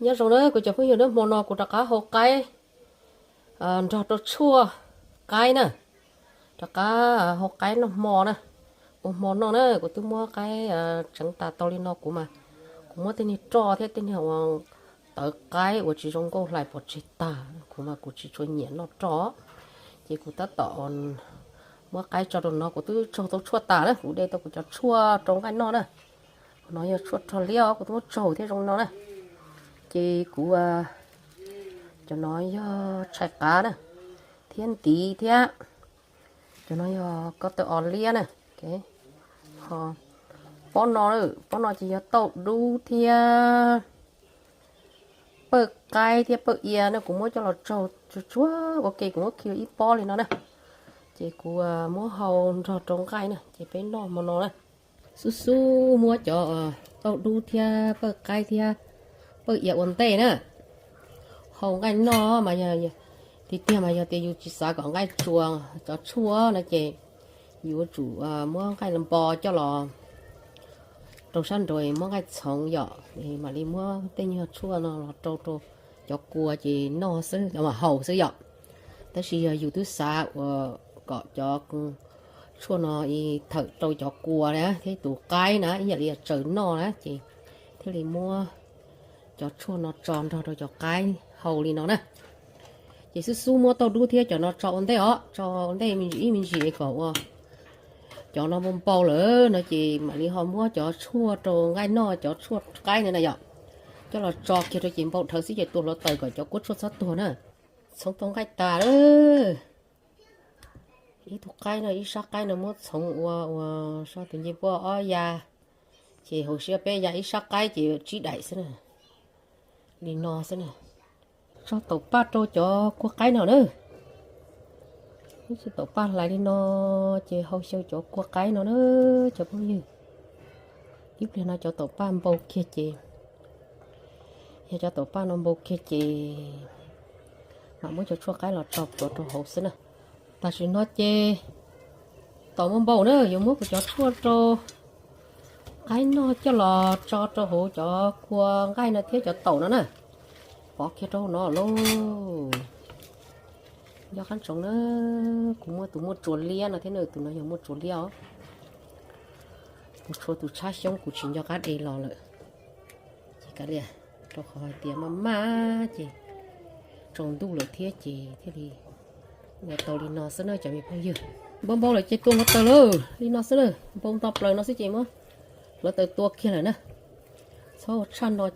Nyob zoo na kuv cov phooj ywg na, hmo no kuv rov qab hau qaib nrog rau tshuaj qaib na, rov qab hau qaib noj hmo na, ua hmo noj na. Kuv twb muab qaib tseev tas tau li no kuv mas, kuv muab tej niag roj thiab tej niag uas tawv qaib uas tsis zoo nkauj hlais pov tseg tag, kuv mas kuv tsis tshua nyiam noj roj, ces kuv tab tom muab qaib tso rau no, kuv twb tsaug tau tshuaj tas na, kuv de tau kuv cov tshuaj rau nqaij noj na. Qhov no yog tshuaj rog liab os, kuv twb muab tsaug thiab zoo no na. Ces kuv, cov no yog tshais qav na, thiab ntiv thiab. Cov no yog ko taw os liab na. Ho pob no, pob no ces yog tauj dub thiab pawj qaib thiab pawj ia na, kuv muab coj los tsaug tsuag tsuag ua ke, kuv muab khi ib pob li no na. Ces kuv muab hau nrog rau nqaij na, ces peb noj hmo no na. Xub xub muab cov tauj dub thiab pawj qaib thiab pawj ia ua ntej na, hau nqaij noj mas yog, tiag tiag mas yog tias yus tsis xav kom nqaij tsuas cov tshuaj no ces yus yuav tsum muab nqaij npo coj los rau sab nraud, muab nqaij txhoov yom, mam li muab tej nyuag tshuaj no los rau rau cov kua ces noj xwb, hau xwb yom. Tab sis yog yus twb xav uas kom cov tshuaj no thawm rau cov kua na thiab tus qaib na ib yam li tsaws noj na, ces thiaj li muab cov tshuaj no tso nrog rau cov qaib hau li no na. Ces xub xub muab tauj dub thiab cov no tso ua ntej os, tso ua ntej me ntsis ib me ntsis kom ua cov no npau npau lawm no ces mam li ho muab cov tshuaj rau nqaij noj, cov tshuaj qaib no na yom, coj los tso kiag rau ces npau dhawv xwb ces tua hluav taws kom cov kuab tshuaj txhob tuag na. Txhoov tau nqaij tas lawm. Ib tug qaib no, ib sab qaib no muab txhoov ua, ua so tus ncej puab ob ya, ces hauv siab peb ya, ib sab qaib ces tsib daim xwb na. Li no xwb na. Tso taum paj rau cov kua qaib no na. Tso taum paj hlais li no, ces hau xyaw cov kua qaib no na cov phooj ywg. Ib pliag no cov taum paj npau kiag ces, yog cov taum paj no npau kiag ces mam muab cov tshuaj qaib los tso plhuav rau hauv xwb na. Tam sim no ces taum npau npau na, yuav muab kuv cov tshuaj rau qaib noj coj los tso rau hauv cov kua nqaij no thiab cov taum no na. Pov kiag rau hauv no lauj. Nco qab ntsoov na, kuv muaj tus muaj tsuas liab no thiab na, tus no yog muaj tsuas liab os. Kuv tshuav tus tshab xyoob kuv tsis nco qab de los lawm. Ces kav liam, rau qhov hais tias maj maj ces tsaus ntuj lawm thiab ces thiaj li ua tau li no xwb na cov me phooj ywg. Npau npau lawm ces tua hluav taws lawm, li no xwb na, npau nto plaws no xwb ces muab hluav taws tua kiag lawm na. Txhob ua tshaj no